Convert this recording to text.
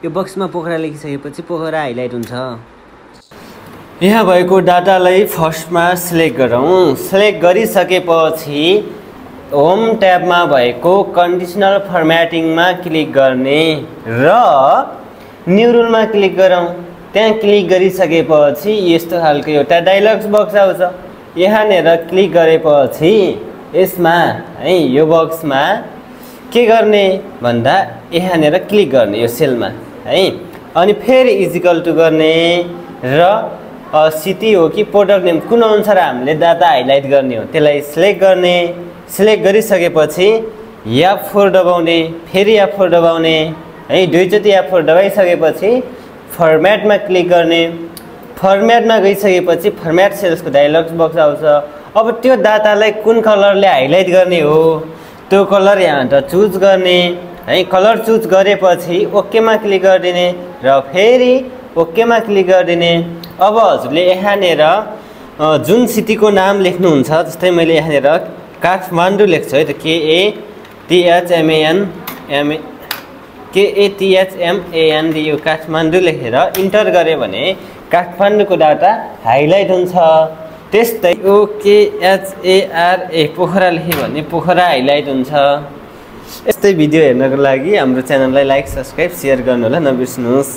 यो बक्समा पोखरा लेखिसकेपछि पोखरा हाइलाइट हुन्छ। यहाँ भएको डाटालाई फर्स्टमा सिलेक्ट गरौँ। सिलेक्ट गरिसकेपछि होम ट्याबमा भएको कन्डिसनल फर्म्याटिङमा क्लिक गर्ने र न्यू रुलमा क्लिक गरौँ। त्यहाँ क्लिक गरिसकेपछि यस्तो खालको एउटा डायलग्स बक्स आउँछ। यहाँनिर क्लिक गरेपछि यसमा है यो बक्समा के गर्ने भन्दा यहाँनिर क्लिक गर्ने यो सेलमा है, अनि फेरि इजिकल टु गर्ने र सिटी हो कि प्रोडक्ट नेम कुन अनुसार हामीले डाटा हाइलाइट गर्ने हो त्यसलाई सिलेक्ट गर्ने। सिलेक्ट गरिसकेपछि F4 दबाउने, फेरि F4 दबाउने है, दुईचोटि F4 दबाइसकेपछि फर्म्याटमा क्लिक गर्ने। फर्म्याटमा गइसकेपछि फर्म्याट सेल्सको डायलग्स बक्स आउँछ। अब त्यो डाटालाई कुन कलरले हाइलाइट गर्ने हो त्यो कलर यहाँबाट चुज गर्ने है। कलर चुज गरेपछि ओकेमा क्लिक गरिदिने र फेरि ओकेमा क्लिक गरिदिने। अब हजुरले यहाँनिर जुन सिटीको नाम लेख्नुहुन्छ, जस्तै मैले यहाँनिर काठमाडौँ लेख्छु है, त KATHMAN यो काठमाडौँ लेखेर इन्टर गरे भने काठमाडौँको डाटा हाइलाइट हुन्छ। त्यस्तै OKHARA पोखरा लेख्यो भने पोखरा हाइलाइट हुन्छ। यस्तै भिडियो हेर्नको लागि हाम्रो च्यानललाई लाइक, सब्स्क्राइब, सेयर गर्नु होला नबिर्सनुहोस्।